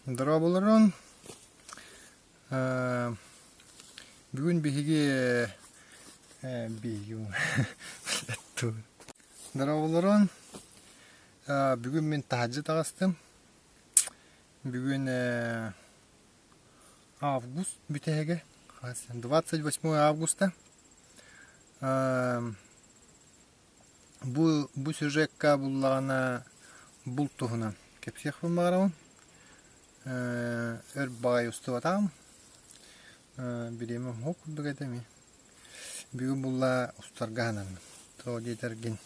Дорооболорун. Бүгүн биһиги биһиги Дорооболорун. Бүгүн мин таһырдьа таҕыстым. Бүгүн август бүтэһигэ. 28 августа. Бу бу сюжекка буллаҕына булт туһунан кэпсиэхпин баҕарабын. Өр баҕайы устубатаҕым. Бириэмэм суох курдук этэ эмиэ. Бүгүн булла устарга сананным. Тоҕо диэтэргин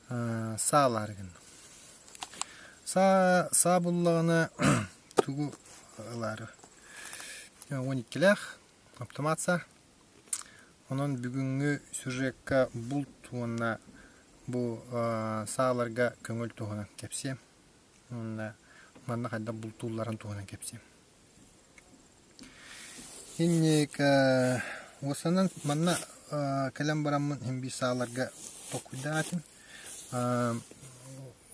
саа ылаары гынным. Саа саа буллаҕына тугу ылаары 12-лээх автомат саа. Онон бүгүҥҥү сюжекка булт уонна бу сааларга көҥүл туһунан кэпсиэм. Уонна манна хайдах бултуулларын туһунан кэпсиэм. Инник уосанан манна кэлэн бараммын иһин биир сааларга толкуйдаатым.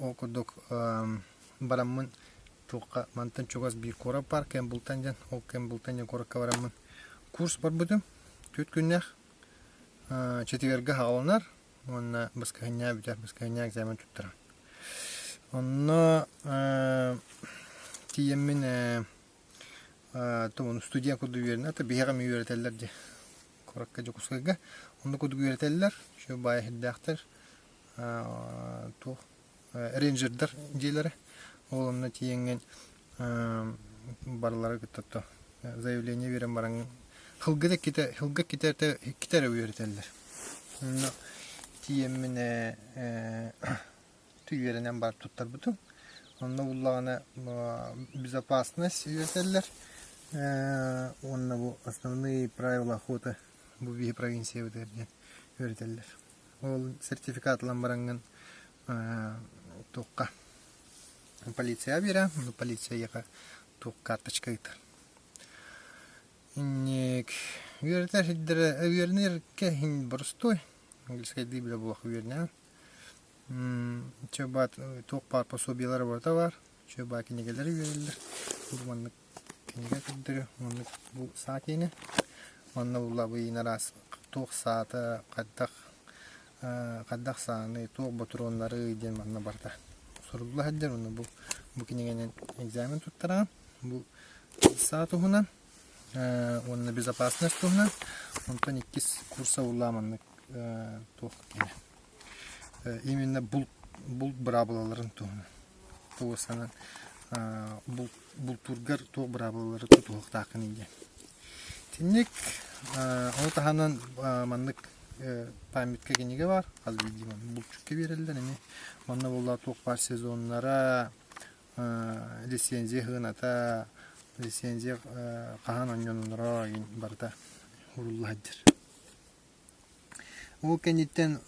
Ол курдук бараммын туохха мантан чугас биир куорат баар Кэмблтон диэн ол Кэмблтон диэн куоракка бараммын курс барбытым түөрт күннээх четвергэ хааланар уонна баскыһынньаа бүтэр баскыһынньаа экзамен туттаран онно тиийэммин тугун студент курдук үөрэнэ то биһиэхэ эмиэ үөрэтэллэр дии куоракка Дьокуускайга онно курдук үөрэтэллэр үчүгэй баайа сирдээхтэр туох рейнджердэр дьиэлэрэ. Ол онно тиийэҥҥин барылары кытта то заявление биэрэн бараҥҥын сылгы да иккитэ сылгы иккитэ иккитэ эрэ үөрэтэллэр. Онно тиийэммин үөрэнэн бар туттарбытым. Онно буллаҕына безопасность үөрэтэллэр уонна бу основные правила охоты бу биһи провинциябытыгар диэн үөрэтэллэр. Ол сертификат ылан бараҥҥын туохха полиция биэрэ, ну полиция эйиэхэ туох карточка ыытар. Инник үөрэтэр сирдэрэ үөрэнэргэ иһин боростуой английскайдыы билэ буолуох үөрэнэҕин. Чэ баат туох баар пособиелара барыта баар. Чэ баа кинигэлэри үөрэллэр. Бу маннык кинигэ көрдөрө маннык бу саа киэнэ. Манна буллабыйын араас туох саата хайдах хайдах сааны, туох ботуруоннары диэн манна барыта сурулла сылдьар уонна бу бу кинигэнэн экзамен туттараҕын. Бу саа туһунан уонна безопасность туһунан. Онтон иккис курса улаа маннык туох киэнэ именно булт булт быраабылаларын туһунан тугу санаан булт бултуургар туох быраабылалары тутуһуохтааххыный диэн. Итинник ону таһынан маннык памятка кинигэ баар, хас биирдии булчукка биэрэллэр эмиэ. Манна буолла туох баар сезоннара, лицензия сыаната, лицензия хаһан оонньоноллоро барыта уурулла сылдьар. Ол кэнниттэн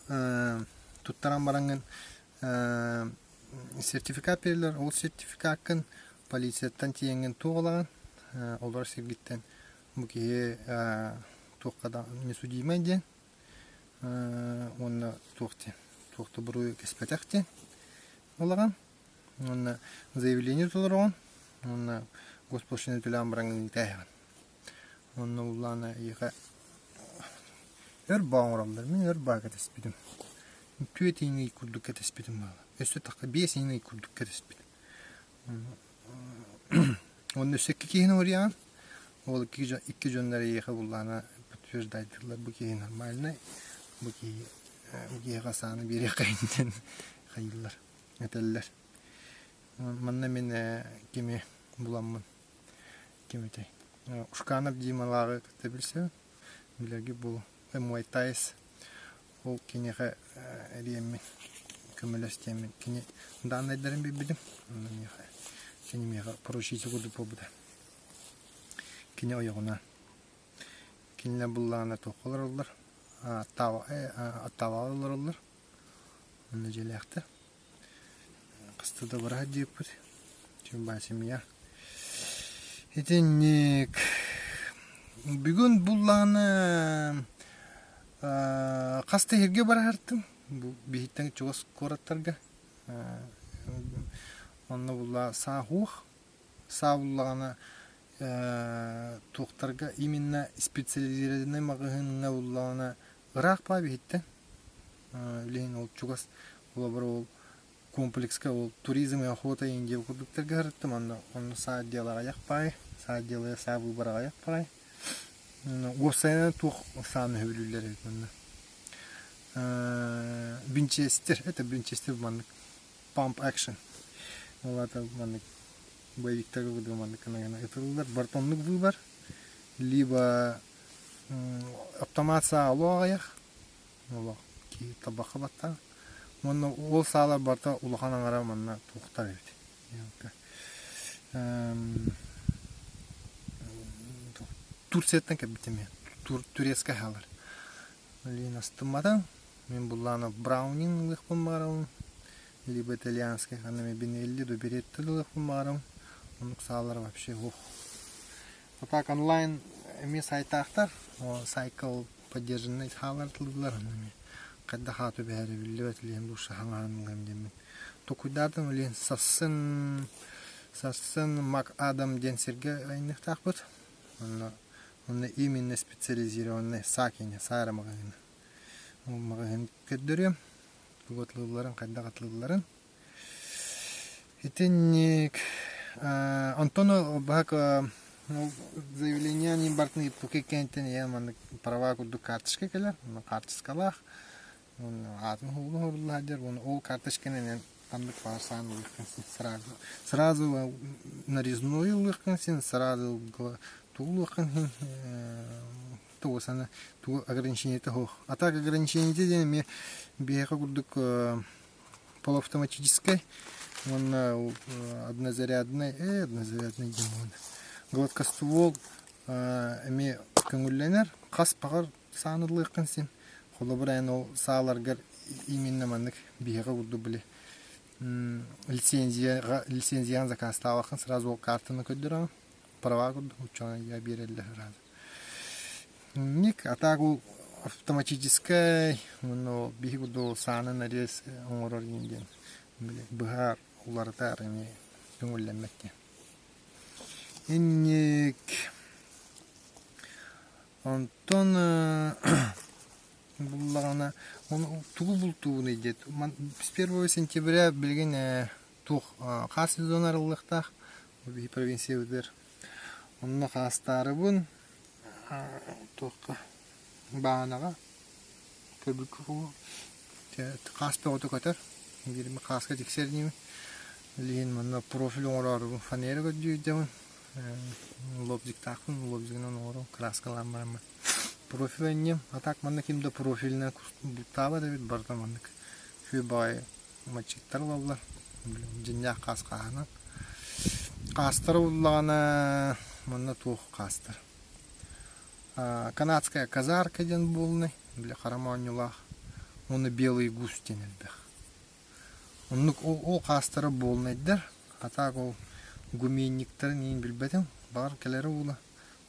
туттаран бараҥҥын сертификат биэрэллэр, ол сертификаккын полицияттан тиийэҥҥин туох ылаҕын, олорор сиргиттэн бу киһи туохха да несудимый диэн уонна туох диэн туох да буруйу кэспэтэх диэн ылаҕын уонна заявление толороҕун уонна госпошлина төлөөн бараҥҥын ыытааһыҕын. Онно буллаҕына эйиэхэ өр баа оҥороллор. Мин өр баа кэтэспитим. Түөрт ый курдук кэтэспитим буолла. Өссө тахха биэс ый курдук кэтэспитим. Онно өссө икки киһини уруйаҕын. Ол икки, дьон, икки дьоннор эйиэхэ буллаҕына подтверждайдыыллар бу киһи нормальный, бу киһи бу киһиэхэ сааны биэриэххэ диэн хайыыллар, этэллэр. Манна мин кими буламмын Ким этэй? Ушканов Дималааҕы кытта билсэбин. Билэргит буолуо. Мой Тайс ол киниэхэ эриэммин көмөлөс диэммин кини дааннайдарын билбитим. Онно миэхэ кини миэхэ поручитель курдук буолбута. Кини ойоҕунаан. Кинилэр буллаҕына туохха олороллор? Оттаваҕа олороллор. Онно дьиэлээхтэр. Хаста да быраат диэппит. Чумбаа семья. Итинник бүгүн буллаҕына хас да иһиргэ бараһартым. Бу биһиттэн чугас куораттарга. Онно булла саа суох. Саа буллаҕына туохтарга именно специализированнай маҕаһыыҥҥа буллаҕына ыраах баа биһиттэн. Билигин ол чугас холобура ол комплекска ол туризм и охота Индия курдуктарга сырыттым онно онно саа отдела аҕыйах баай саа отдела саа выбор аҕыйах баай уопсайынан туох сааны сөбүлүүллэр эбит манна Винчестер это Винчестер маннык pump action ол аата маннык боевиктарга курдук маннык гына ытыллар барыта оннук выбор либо автомат саа олох аҕыйах Олох киһи табахха баттаан. Уонна ол саалар барыта улахан аҥара манна туохтар эбит. Турцияттан кэлбитим мен. Турецкай хаалар. Блин, астымматым. Мин буллаана браунинг ылыахпын баҕарабын. Либо итальянский, ханна эмэ Бенелли до Беретта ылыахпын баҕарабын. Оннук саалар вообще ух. А так онлайн эмиэ сайтаахтар. Сайкл поддержанный хаалар тыллар хайдах ааты түбэһэрэ биллибэт илиһин душа хаҥаһан ылыам диэммин токуйдаатым илиһин сарсын сарсын Мак Адам диэн сиргэ айанныахтаахпыт онно онно именно специализированный саакине саара маҕаһыына ол маҕаһыын көрдөрүөм тугу атылыылларын хайдах атылыылларын Итинник онтон баһак заявление аньыын бартын ыыппыкка кэнниттэн ийэм маннык права курдук карточка кэлэр, онно хаартыскалаах, уонна аатын уһугун уһурулла сылдьар уонна ол карточканы эн ханнык баар саан ылыаххын син сразу сразу нарезной ылыаххын син сразу тугу ылыаххын син тугу сана тугу ограничениета суох. А так ограничениета диэн эмиэ биһиэхэ курдук полуавтоматическай уонна однозарядный однозарядный диэн буолла гладкоствол эмиэ көҥүллэнэр хас баҕар сааны ылыаххын син холобур эн ол сааларгар именно маннык биһиэхэ курдук били лицензияҕа лицензияны заказтаабаккын сразу ол картаны көрдөрөҕүн права курдук уччуҕа биэрэллэр сразу Ник, а так ол автоматическай уонна биһи курдук сааны нарез оҥорор диэн диэн быһаар уларытар эмиэ көҥүллэммэт диэн. Инник онтон буллаҕына тугу бултуубунуй диэт с первого сентября билигин туох хаас сезон арыллыахтаах биһи провинциябытыгар онно хаастаарыбын туохха баанаҕа көрбүккэ хаас бөҕөтө көтөр биирим хааска тиксэр инибин билигин манна профиль оҥороорубун фанера көрдүүрдэбин лобзиктаахпын лобзигынан оҥорон краскалаан бараммын профиль инньэм а так манна ким да профилинэн бултаабат эбит барыта маннык үчүгэй баҕайы мальчиктар ылаллар дьиҥнээх хаас хааһынан хаастара буллаҕына манна туох хаастар канадская казарка диэн буолунай били хара моонньулаах уонна белый гусь диэн элбэх оннук ол хаастара буолунайдар а так ол гуменниктарын иин билбэтим баҕар кэлэрэ буолуо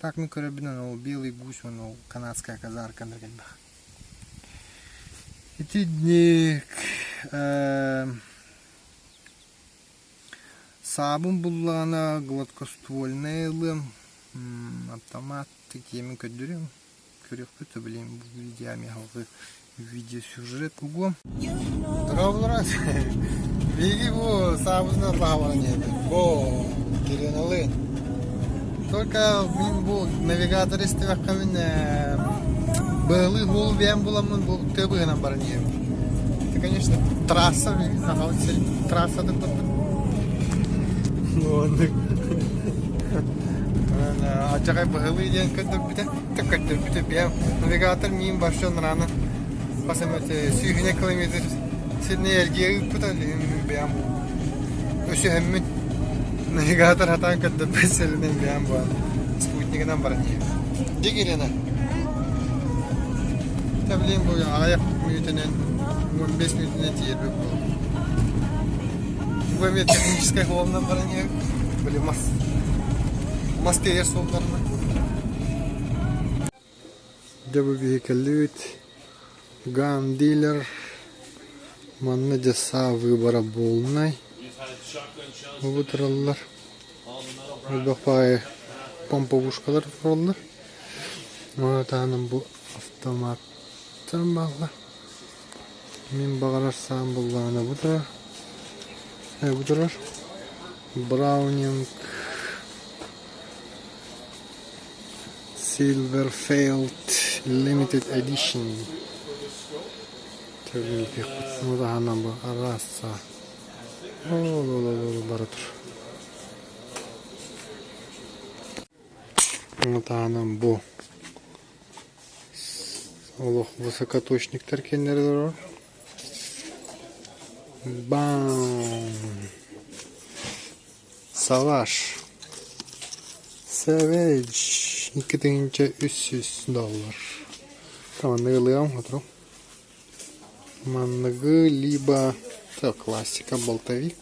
так мин көрөрбүнэн ол белый гусь уонна ол канадская казарка элбэх Итинник саабын буллаҕына гладкоствольнай ылыам, автомат киэмин көрдөрүөм, көрүөхпүт да билигин бу видео эмиэ салгыы видеосюжет угуом. Здорово, Биһиги бу саабытынан баһабаран иһэбит. Бу Кириналыын. Только мин бу навигатор истибэххэ мин быһылыы суолу биэн буламмын бу тыа быыһынан баран иһэбин. Это, конечно, трасса, сахабыт сирин трассатын курдук. Оннук. Алдьархай быһылыы диэн көрдөрбүтэ, көрдөрбүтэ бэйэм навигатор миин барша рано хас эмэ сүүһүнэ километр сирини эргийэ ыыппыта мин бэйэм өсөһөммүн навигатор хатаан көрдөрбөт сиринэн бэйэм буолан спутнигынан баран иһэбин. Дигирина. Таблин бу аҕыйах мүнүүтэнэн 15 мүнүүтэнэн тиийэрбит буолуо. Бу эмиэ техническай суолунан баран иһэр. Били мас мас тиэйэр суолларынан. Дьэ бу биһи кэллибит Ган дилер манна дьэ саа выбора полнай бу тураллар. Элбэх баҕайы помповушкалар тураллар. Ону таһынан бу автоматтар бааллар. Мин баҕарар саам буллаҕына бу турар. Бу турар. Браунинг Silverfield Limited Edition Көрүҥ таһынан бу араас саа. Ол бара тур. Ону таһынан бу олох высокоточниктар кэннэрэ олорор. Бам! Саваш Savage 2300 доллар. Манныгы ылыам сотору. Манныгы либо так, классика болтовик.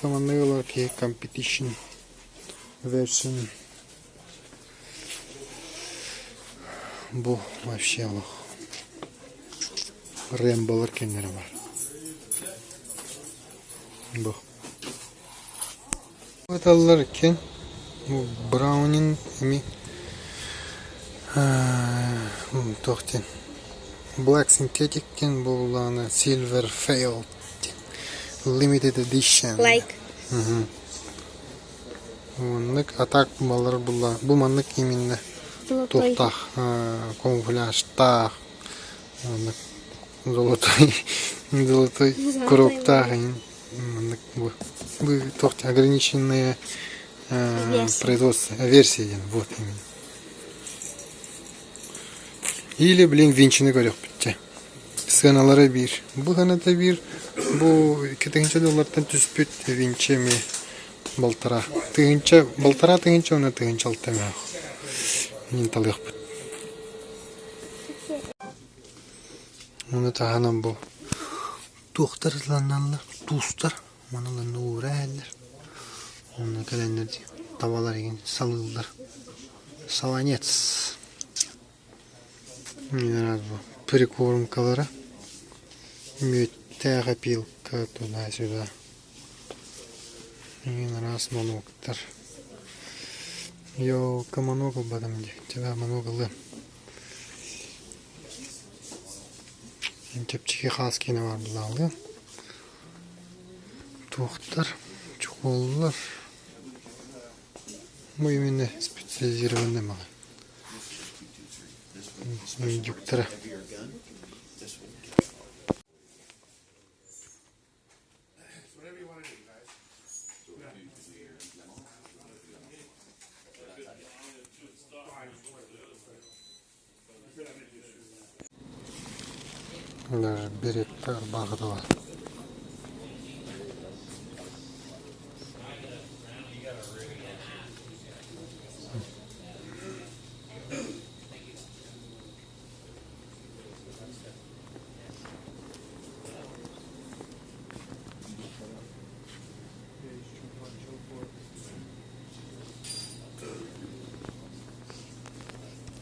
Манныгы ылар киһи competition version. Бу вообще олох Рэмболар кэннэрэ бар. Бу. Ыталлар иккиэн бу Браунин эми туох диэн Black Synthetic диэн буоллаҕына Silver Fail диэн Limited Edition Like. Маннык атак балар булла бу маннык именно Золотой. туохтаах камуфляжтаах маннык золотой золотой Золотой куруктаах маннык бу бу туох ограниченные Версия. производство версия диэн вот именно или блин винчини көрүөхпүт дьэ сыаналара биир бу сыаната биир бу 2000 доллартан түспүт винчи эмиэ балтараа тыһыынча балтараа тыһыынча уонна тыһыынча алта эмээх мин талыахпыт Ону таһынан бу туохтар ыланаллар, туустар маны ыланна уура иһэллэр. Онно кэлэннэр табалар игин салыыллар. Солонец. Не бу прикормкалара. Мүөттээх опилка туда-сюда. Игин араас мануктар. Ёлка манок ылбатым дии. Тебя манок ылыам. Чэпчэки хаас киинэ баар буоллаҕа Туохтар, чохуоллар Бу именно специализированный маҕан индюктара Даже береттер баҕатыла.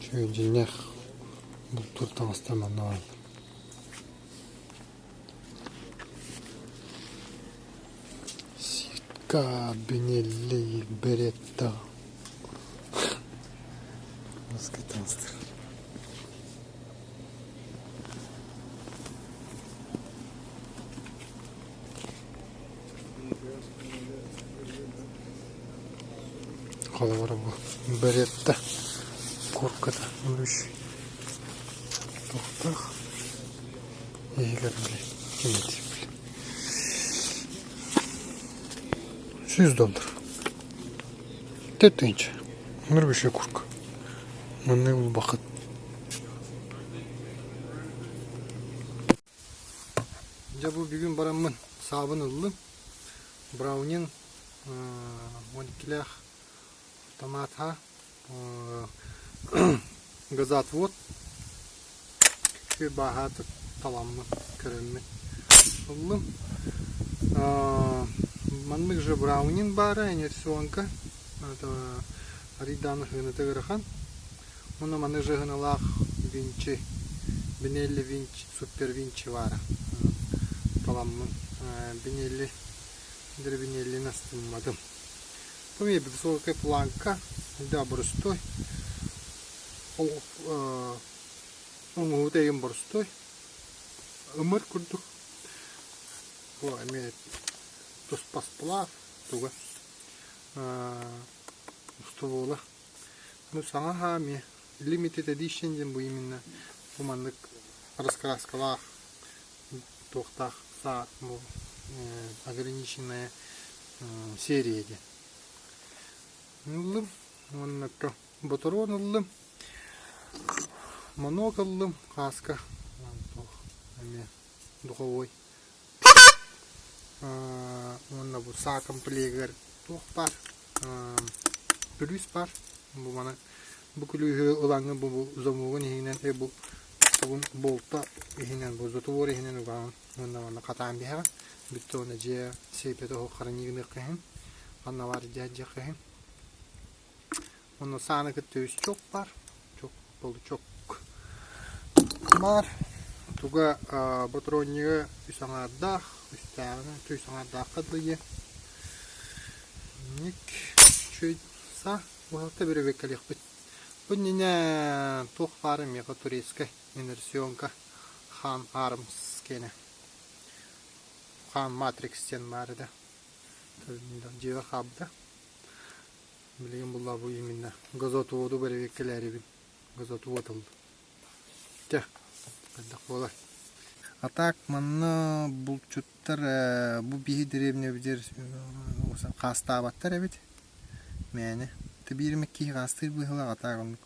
Үчүгэй дьиҥнээх бултуур таҥастар манна бааллар. Ситка, Бенелли, Беретта. Русский таҥастар. Холобура бу Беретта куртката үс туохтаах иһигэр били ким 100 доллар. Тэтинчэ. Нұрбүшө куртка. Манна булбакыт. Дьэ бу бүгүн бараммын саабын ыллым. Браунин 12-лээх автоматха газоотвод бааһааты таламмын көрөммүн ыллым. Маннык же Браунин баара инерционка арыйдааны хыыныта ыарахан. Уонна маннык же ыһыналаах Винчи Бинелли Винчи Супер Винчи баара. Таламмын Бинелли Бинеллини астымматым. Бу эмиэ высокая планка, да боростуой. Оҥоһуута эйигин боростуой. Ымыр курдук. Бу эмиэ туспасплав туга устубуола. Ну саҥа аһаа эмиэ limited edition диэн бу именно бу маннык раскраскалаах туохтаах саа бу ограниченная серия диэн. Ыллым уонна ботуруон ыллым, монок ыллым, кааска эмиэ духовой уонна бу саа комплегыгар туох баар күлүүс баар бу маны бу күлүүһү ылаҥҥын бу замогун иһинэн бу тугун болта иһинэн бу затвор иһинэн угаҕын уонна манна хатаан биһэҕин бүттэ уонна дьиэ сейпэтэ оһох хранигыныахха иһин ханна баар дьиэххэ иһин Онно сааны кытта үс чок баар. Чок, получок баар. Туга ботуруонньуга үс аҥаардаах, үстээҕинэ үс аҥаардаахха дылы Ник үчүгэй саа уһалта бөрөбүөккэлиэхпит. Бу иннинэ туох баара миэхэ турецкай инерционка Хан Армс киэнэ. Хан Матрикс диэн баар этэ. Дьиэбэр хаалбыта. Билигин булла бу именно газотводу бэрэбиэркэлээрибин. Газотвод ыллым. Чэ, хайдах буолар. А так манна булчуттар бу биһи дэриэбинэбитигэр хаастаабаттар эбит. Мээнэ. Тэ биир эмэ киһи хаастыыр быһыылаах, а так оннук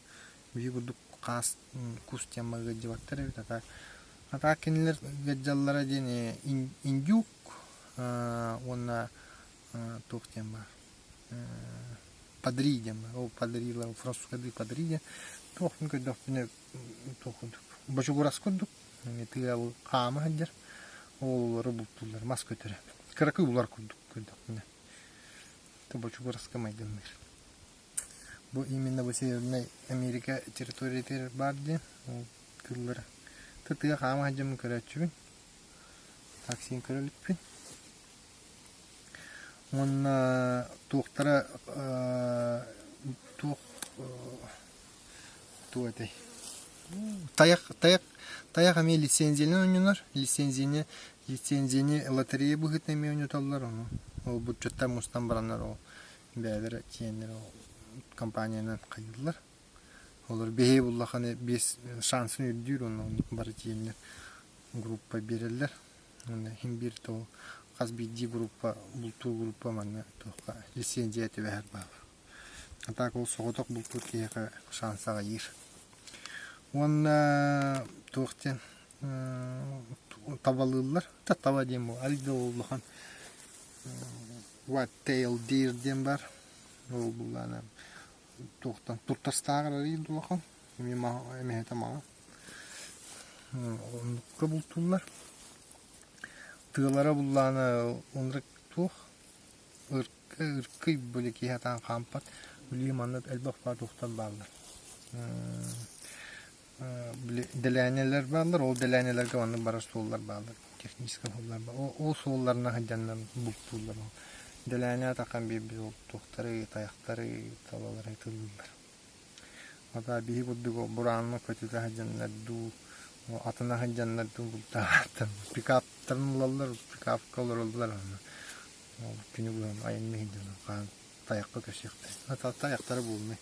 биһи курдук хаас кус диэн ыалдьыбаттар эбит. А так, а так кинилэр ыалдьаллара диэн индюк уонна туох диэн баар Падри диэн ол падрилар французскайдыы падри диэн туохпун көрдөхпүнэ туох курдук бочугурас курдук тыа хаама сылдьар ол олору бултууллар мас көтөрө кыракый улар курдук көрдөхпүнэ бочугураска майгынныыр бу именно бу Севернай Америка территориятыгар баар диэн ол кыыллара тыа хаама сылдьаммын көрөөччүбүн таксин көрө иликпин Уонна туохтара туох туох этэй тайах тайах тайах эмиэ лицензиянан оонньонор лицензияны лицензияны лотерея быһыытынан эмиэ оонньотоллор ону ол бюджеттан мустан бараннар ол бэйэлэрэ тиэннэр ол компаниянан хайыыллар олор биһиги буллаххына биэс шансын үрдүүр уонна бары тиэннэр группа биэрэллэр Уонна иһин биир то хас биирдии группа бултуур группа манна туохха лицензия түбэһэр баҕар. А так ол соҕотох бултуур киһиэхэ шанс аҕыйыыр. Уонна туох диэн табалыыллар. Таба диэн бу альда улахан white tail deer диэн бар. Ол буллаана туохтан туртастааҕар арыйын улахан. Эмиэ эмэһэтэ маҥан. Оннукка бултууллар. Тыалара буллаана оннук туох ыркый били киһи атаан хаампат. Били манна элбэх баар туохтар бааллар. Били дэлээнэлэр бааллар, ол дэлээнэлэргэ маннык барар суоллар бааллар. Техническэй суоллар Ол суолларынан сылдьаннар бултууллар. Дэлээнэ атахан биэрбит ол туохтары, тайахтары, талалары тыллыыллар. Хата биһи курдук бураанна көтүтэ сылдьаннар дуу, атына сылдьаннар дуу бултаабаттар. Пикаптарын ылаллар, пикапка олороллор аны. Ол күнү быһа айанныы сылдьан хаһан тайахха көрсүөхтэрэ. Хата тайахтара буолумай.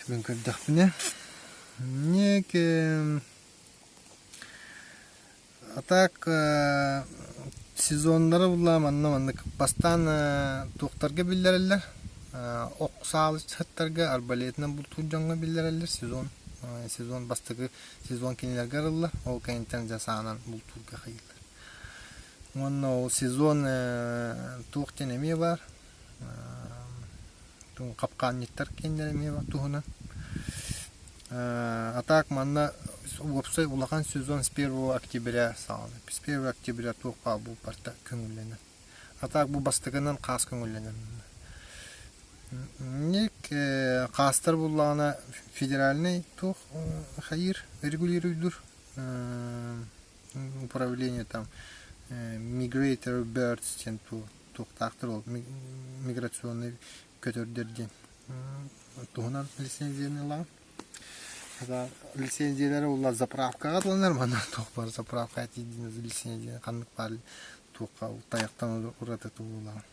Бүгүн көрдөхпүнэ, ньиэк А так сезоннары булла манна маннык бастаан туохтарга биллэрэллэр ох саалыччаттарга арбалетынан бултуур дьоҥҥо биллэрэллэр сезон сезон бастакы сезон кинилэргэ арыллар ол кэнниттэн дьэ саанан бултуурга хайыыллар уонна ол сезон туох диэн эмиэ баар хапкаанньыттар киэннэрэ эмиэ туһунан А так манна уопсай улахан сезон с первого октября саҕаланар. С первого октября туох баар булпарта көҥүллэнэр. А так бу бастакынан хаас көҥүллэнэр. Ник хаастар буллаҕына федеральный туох хайыыр регулируйдур управление там migratory birds диэн туох. туохтаахтар ол миграционный көтөрдөр диэн туһунан лицензияны ылаҕын. Лицензиялары улар заправкаҕа ылынар манна туох баар заправка лицензия ханнык баар туохха тайахтан ураты тугу ылаҕын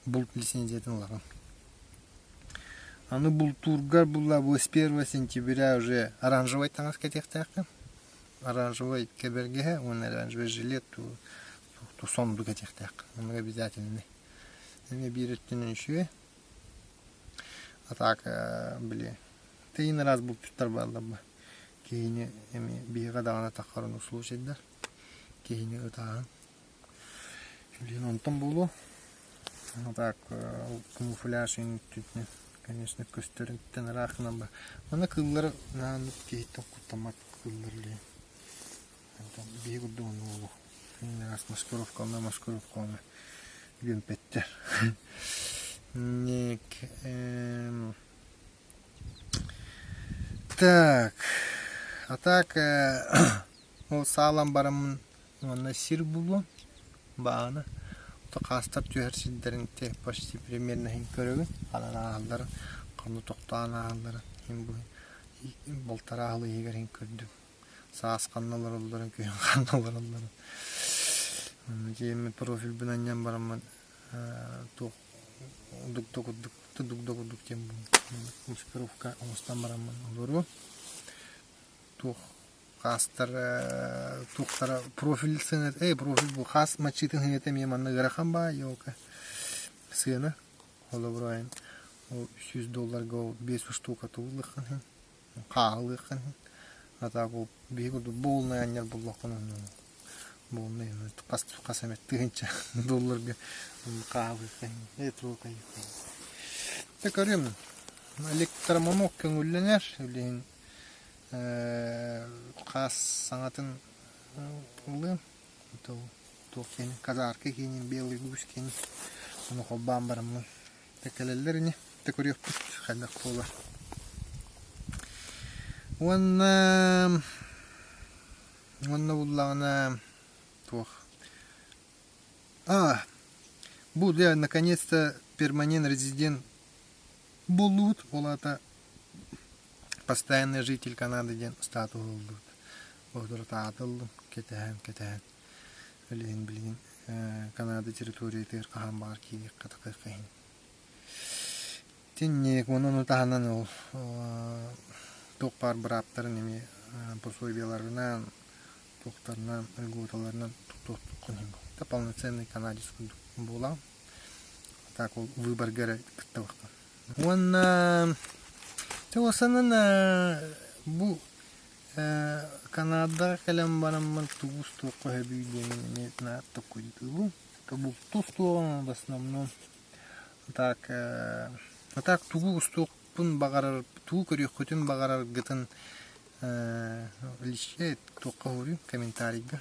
булт лицензиятын ылаҕын. Аны бултуургар булла бу с 1 сентября уже оранжевай таҥас кэтиэхтээххин. Оранжевай кэбэргэһэ уонна оранжевай жилет ту сонду кэтиэхтээххин. Оннук обязательный. Эмиэ биир өттүнэн үчүгэй. А так били тыйын раз булчуттар бааллар ба. Киһини эми биһиэхэ даҕаны таххарын случайдар. Киһини ытааһын. Блин, онтон буолуо. А так камуфляж үтүнэн конечно көстөрүттэн ыраахынан ба. Манна кыыллары наан киһиттэн куттаммат кыыллар илии. Биһи курдук оннук буолуо. Маскировка онно маскировка онно үөмпэттэр. Ник Так, а так ол саалан бараммын уонна сир булуом баҕана хаастар түһэр сирдэрин почти примерно иһин көрөбүн ханан ааһалларын ханна тохтоон ааһалларын иһин бу балтараа сыл иһигэр иһин көрдүм саас ханна олороллорун күһүн ханна олороллорун дьиэми профильбын анньан бараммын туох дугда курдук дугда курдук диэн маскировка оҥостон бараммын олоруом туох хаастар туохтара профиль сыаната профиль бу хаас маччыытын сыаната эмиэ манна ыарахан баа елка сыана холобур айан ол 100 долларга ол 5 штука туллаххын иһин хааһылыаххын иһин а так ол биһи курдук буолунай анньар буллаххын онно буолунай хас хас эмэ тыһыынча долларга хааһылыахха иһин э көрүөм электроманок көҥүллэнэр билигин хаас саҥатын ылыам туох киэнин казарка киэнин белый гусь киэнин ону холбоон бараммын кэлэллэр ини да көрүөхпүт хайдах буолар уонна уонна буллаҕына туох а бу дьэ наконец-то перманент резидент буоллубут ол аата Постоянный житель Канады диэн статуһу ыллыбыт. Бодурутаата ыллым, кэтэһэн-кэтэһэн. Билигин билигин Канада территориятыгар хаһан баҕар киириэххэ такыахха иһин. Итинник уонна ону таһынан ол туох баар бырааптарын эмиэ пособиеларынан, туохтарынан, льготаларынан туттуоххун иһин буолла. Полноценный канадец курдук буолаҕын. Так ол выборга эрэ кыттабаккын. Уонна уосанан бу Канадаҕа кэлэн бараммын тугу устуохха сөбүй диэн эмиэ наһаа толкуйдуубун. Бултуу устуоҕум в основном. Так а так тугу устуохпун баҕарар, тугу көрүөххүтүн баҕараргытын туохха уһуруй комментарийга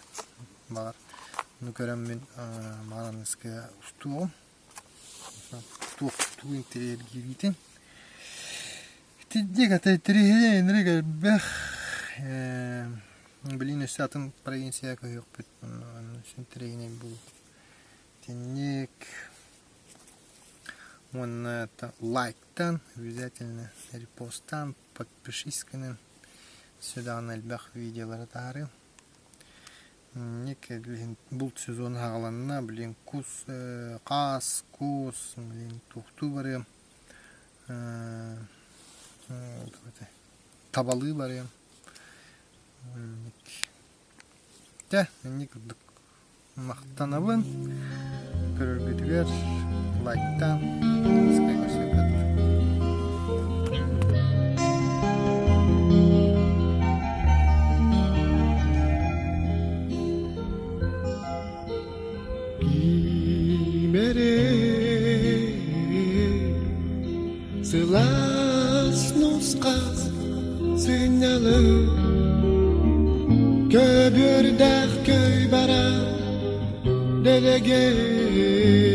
баҕар. Ону көрөммүн маҕараныска устуоҕум. Туох тугу интэриэһиргииргитин. Итинник ата интэриэһинэй ынырык элбэх билигин өссө атын провинция көһүөхпүт интэриэһинэй буолуо. Итинник уонна лайктан обязательно репосттаан подпишись гынан өссө даҕаны элбэх видеолары таһаарыам. Инник билигин булт сезона саҕаланна, билигин кус, хаас, кус, билигин туохтуу барыам, табалыы барыам. Инник. Дьэ, инник курдук махтанабын көрөргүтүгэр лайктаан Сылаас нусхас сынньалыы Көбүөрдээх көй бара дэлэгэй.